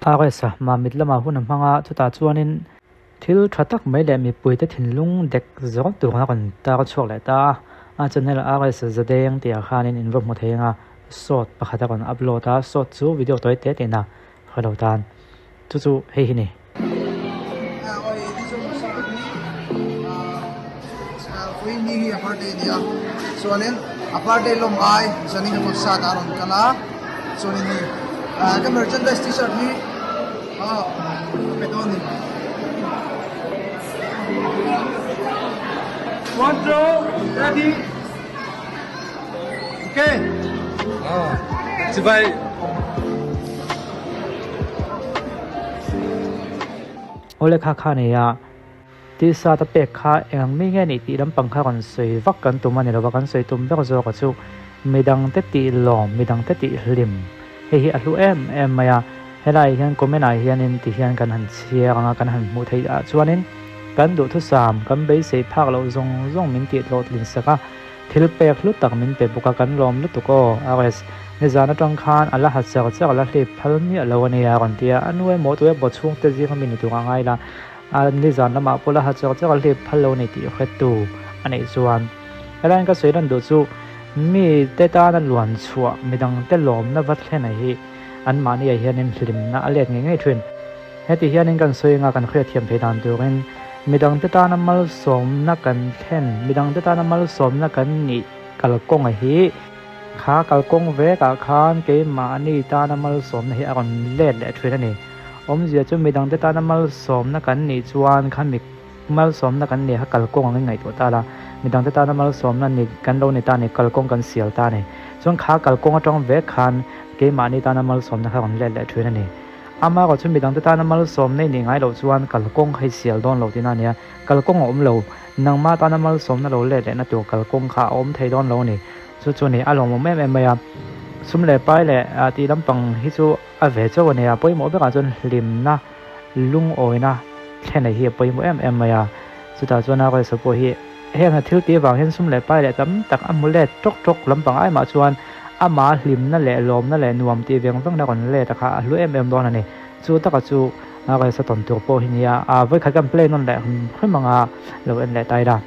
RS-a Mamit lamah hun a hmang a, chutah chuanin thil tha tak mai leh mipuite thinlung dek zawng tur a rawn tar chhuak leh ta a. A channel RS Zadeng tihah khanin in va hmu thei ang a, short pakhat a rawn upload a, short chu video tawi te tihna hre lo tan. Chu chu hei hi ni. Awle kha kha nei a, tisa ta pek kha eng ang mi nge nih tih lampang kha rawn sawi vak kan tum a ni lo va, kan sawi tum ber zawk a chu midangte tih lawm, midangte tih hlim hei hi a hlu em em mai a, helaiah hian comment ah hianin ti hian kan han chhiar ang a, kan han hmuh theih ah chuanin kan duhthusam, kan beisei phak loh zawng zawng min tih hlawhtlin sak a. Thil pek hlu tak min pe bawk a, kan lawm lutuk aw. RS, Nizan atang khan a la ha char char a la hlip phal miah lo a nia a rawn ti a, a nu emaw tu emaw chhungte zinga mi ni tur a ngai la, a nizan lamah pawh la ha char char a hlip phal lo a ni tih hretu a neih chuan helaiin ka sawi lan duh chu mite tana luan chhuah midangte lawmna va thlen a hi anmahniah hianin hlimna a let ngei ngei thin. Heti hianin kan sawi anga kan hriatthiam theih dan turin midangte tana malsawmna kan thlen, midangte tana malsawmna kan nih kalkawnga hi kha kalkawng vekah khan keimahni tana malsawmna hi a rawn let leh thin a ni. Awmzia chu midangte tana malsawmna kan nih chuan kha mi malsawmna kan nih kha kalkawng angin ngaihtuah ta la, midangte tana malsawmna ni kan lo ni ta a ni, kalkawng kan sial ta a ni. Chuan kha kalkawng atang vek khan keimahni tana malsawmna kha a rawn let leh thin a ni. Amaherawh chu midangte tana malsawm nei nih ngai loh chuan kalkawng kha i sial dawn lo tihna a nia. Kalkawng a awm lo. Nangmah tana malsawmna lo let lehna tur kalkawng kha a awm thei dawn lo a ni. Chu chu a ni. A lawmawm em em mai a. Sum leh pai leh tih lampang hi chu a ve chauh a nia. Pawimawh berah chuan hlimna, lungawina thlen hi a pawimawh em em mai a. Chutah chuan a rawi pawh hi heng a thil tih avang hian sum leh pai leh tam tak a hmu let tawk tawk lampang ai mah chuan amah hlimna leh lawmna leh nuam tih veng vengna rawn let a kha a hlu em em dawn a ni. Chu taka chu a rawi sa tawn tur pawh hi nia a vawikhat kan play nawn leh hrim hrim anga lo en leh ta ila.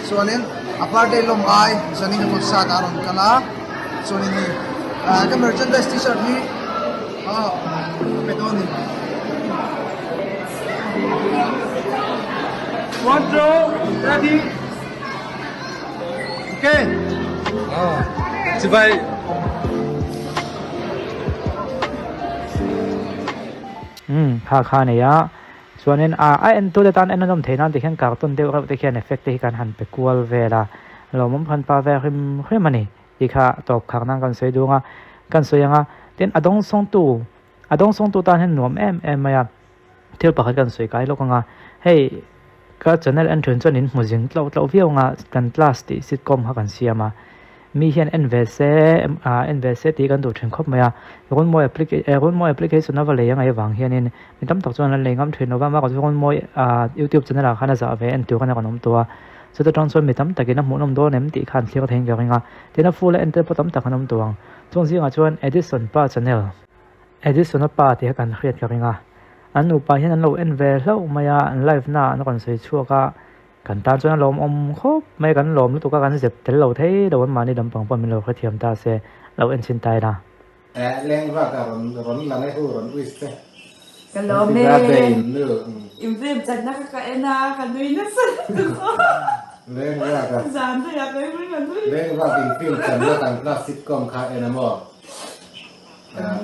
Chuanin a birthday lawm ai zanin a concert a rawn kal a chuanin hei ah ka merchandise t-shirt hi ah ka pe dawn a ni. One two ready okay. Chibai. Umm kha kha a nei a. Chuanin a a entute tan en a nawm theih nan tikhian cartoon deuh reuh te khian effect te hi kan han pe kual vel a, lawmawm khan pa vel hrim hrim a ni tih kha tawp khak nan kan sawi dung a, kan sawi ang a, tin a dawngsawngtu a dawngsawngtu tan hian nuam em em mai a, thil pakhat kan sawi kai lawk ang a, hei ka channel en thin chuan in hmu zing tloh tloh viau ang a, kan class tih sitcom kha kan siam a. Mi hian en ve se ah en ve se tih kan duh thin khawp mai a, Runmawi applica eh Runmawi application a va lei angai avang hianin mi tam tak chuan an lei ngam thin lo va, amah chu Runmawi ah youtube channel ah khan a zah ve en tur khan a rawn awm tawh a, chuta tang chuan mi tam takin a hmuhnawm dawn em tih kha an thlir theiin ka ring a, tin a full a en tel pawh tam tak an awm tawh ang, chung zingah chuan Edison pa channel Edison a pa tih kha kan hriat ka ring a, an nupa hian an lo en ve hlauh mai a, an live na ah an rawn sawi chhuak a. Kan tan chuan a lawmawm khawp mai, kan lawm lutuk a, kan zep tel lo thei lo, anmahni lampang pawh min lo hrethiam ta se, lo en chhin ta ila. Eh leng vak a rawn rawn lang e hu rawn wish te. Ka lawm Happy e. birthday in nu. In film chatna kha ka en a, ka nui nasa lutuk aw. Leng vak a. Zan daih ah ka en ka nui. Leng vak in film chatna kan class sitcom kha en a maw.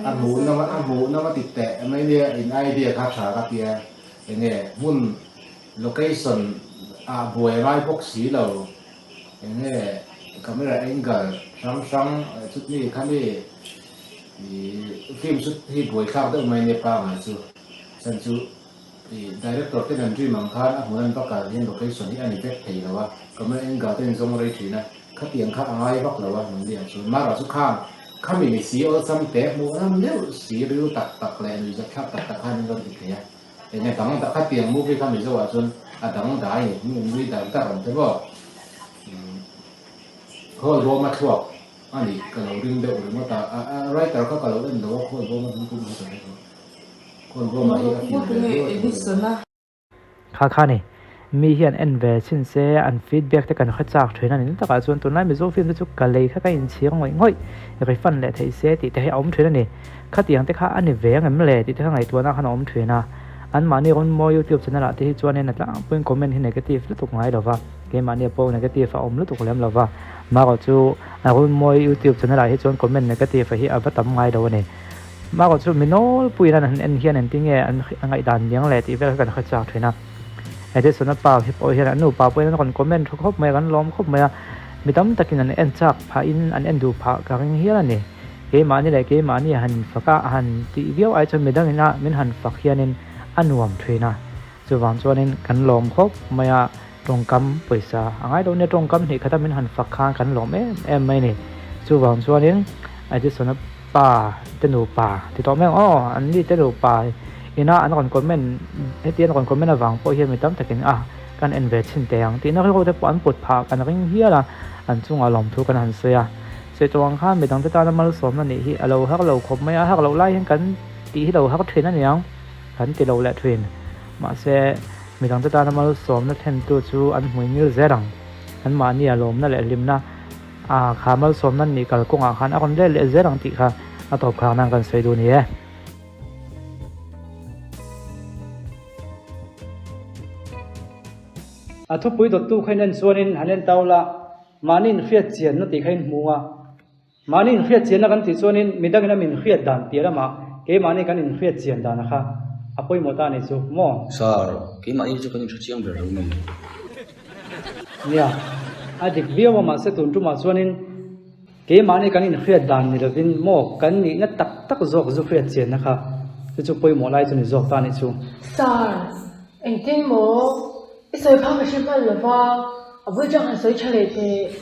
A hmuh nawm a hmuh nawm a ti teh mai nia in idea kha tha ka tia enge hmun Location ah buai ngai bawk si lo, enge camera angle hrang hrang chutni khami ih film chu hi buai thlak deuh mai nia pangai chu chhan chu ih director ten an dream ang khan a hmun an va kal hian location hi a ni vek thei lo a, camera angle ten zawng rei thin a, khatiang kha a ngai vak lo a nangni ang chuan mara chu khang khami ni si awlsam te hmuh ram deuh si ril tak tak leh nuihzat thlak tak tak khan an rawn ti thei a. Enge dang dah kha tiang movie kha Mizo ah chuan a dang dai ni mi nui dar dar awm te maw. Khawl bawma thluak a nih ka lo ring deuh ringawt a, a writer kha ka lo en lo a, khawl bawma hming pum hi ka hre lo. Khawl bawma hi a fim ve viau a tih a. Kha kha ni. Mi hian en ve chhin se an feedback te kan hre chak thin a ni. Takah chuan tunlai Mizo film te chu ka lei kha ka inchhir ngawih ngawih refund leh theih se tih te hi a awm thin a ni. Khatiang te kha a ni ve ang em le tih te kha ngaihtuahna khan a awm thin a. Anmahni rawn mawi YouTube channel ah te hi chuanin a tlangpuiin comment hi negative lutuk ngai lo va, keimahni pawh negative a awm lutuk lem lo va. Marawh chu a rawn mawi YouTube channel ah hi chuan comment negative a hi a va tam ngai lo a ni. Marawh chu mi nawlpuiin an han en hian engtin nge an ngaihdan niang le tih vel kha kan hre chak thin a. Edison-a pa hi pawh hian an nupa pawhin an rawn comment thu khawp mai a, kan lawm khawp mai a. Mi tam takin an en chak phahin an en duh phah ka ring hial a ni. Keimahni leh keimahni a han infak a, a han tih viau ai chuan midang ina min han fak hianin a nuam thin a. Chuvang chuanin kan lawm khawp mai a, tawngkam pawisa a ngai lo nia, tawngkam hnih khata min han fak khan kan lawm em em mai a ni. Chuvang chuanin Edison-a pa te nupa ti tawh mai ang aw, an ni te nupa ina an rawn comment heti an rawn comment avang pawh hian mi tam takin a kan en ve chhin teh ang tihna rilru te pawh an put phah kan ring hial a, an chungah lawmthu kan han sawi a. Chutiang khan midangte tana malsawmna nih hi a lo har lo khawp mai a, a har loh lai hian kan tih hi lo har thin a niang, kan ti lo leh thin. Mahse, midangte tana malsawmna thlentu chu an hmui ngil zel ang. Anmahni a lawmna leh hlimna a kha malsawmna nih kalkawngah khan a rawn let leh zel ang tih kha a tawp khar nan kan sawi duh a ni e. A thupui dawttu kha in en chuanin han en tau la. Mahni inhriat chianna tih kha in hmu a, mahni inhriat chianna kan tih chuanin midangin a min hriat dan piah lamah keimahni kan inhriat chian dana kha a pawimawh ta a ni chu maw? Sir, keimahni chu kan inhre chiang ber lo mi? Nia, a dik viau a mahse tun tumah chuanin keimahni kan inhriat dan ni lovin maw kan nihna tak tak zawk zu hriat chianna kha chu chu pawimawh lai chu ni zawk ta a nih chu. Sir, engtin maw? I sawi kha ka hre hman lo va, a bul chang han sawi tha leh teh.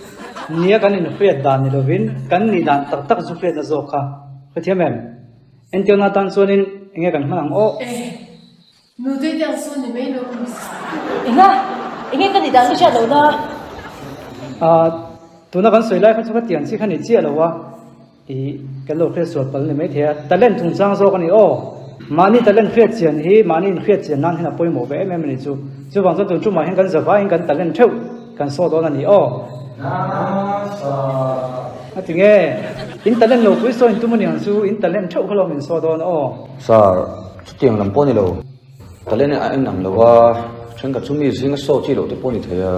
Nia kan inhriat dan ni lovin kan nih dan tak tak zu hriatna zawk kha hrethiam em? Entirna atan chuanin enge kan hman ang aw? E, nute te ang sawn ni mai lo miss. Enga? Enge ka nih dan ka hriat loh na? Ah, tuna kan sawi lai kha chu ka tiang chi kha ni chiah lo a. I kan lo hriat sual palh ni maithei a, talent chungchang zawk a ni aw. Mahni talent hriat chian hi mahni inhriat chian nan hian a pawimawh ve em em a ni chu. Chuvang chuan tun tumah hian kan zavaiin kan talent theuh kan saw dawn a ni aw. A ti nge? In talent lo pui saw in tum a ni ang chu, in talent theuh kha lawm in saw dawn aw. Sir, chutiang lam pawh a ni lo. Talent a en ang lo a, thenkhat chu mi zinga saw chi loh te pawh a ni thei a.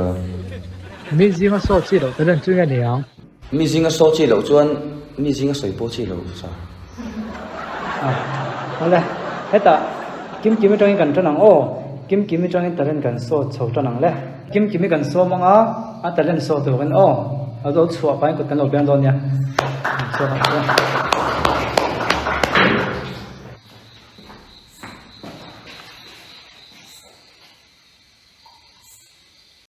Mi zinga saw chi loh talent chu nge ni ang? Mi zinga saw chi loh chuan mi zinga sawi pawh chi lo sa. A, awle, hetah Kimkimi atangin kan tan ang aw, Kimkimi atangin talent kan saw chho tan ang le. Kimkimi kan sawm ang a, a talent saw turin aw, a lo chhuah pahin kut kan lo beng dawn nia. Chhuak ang che.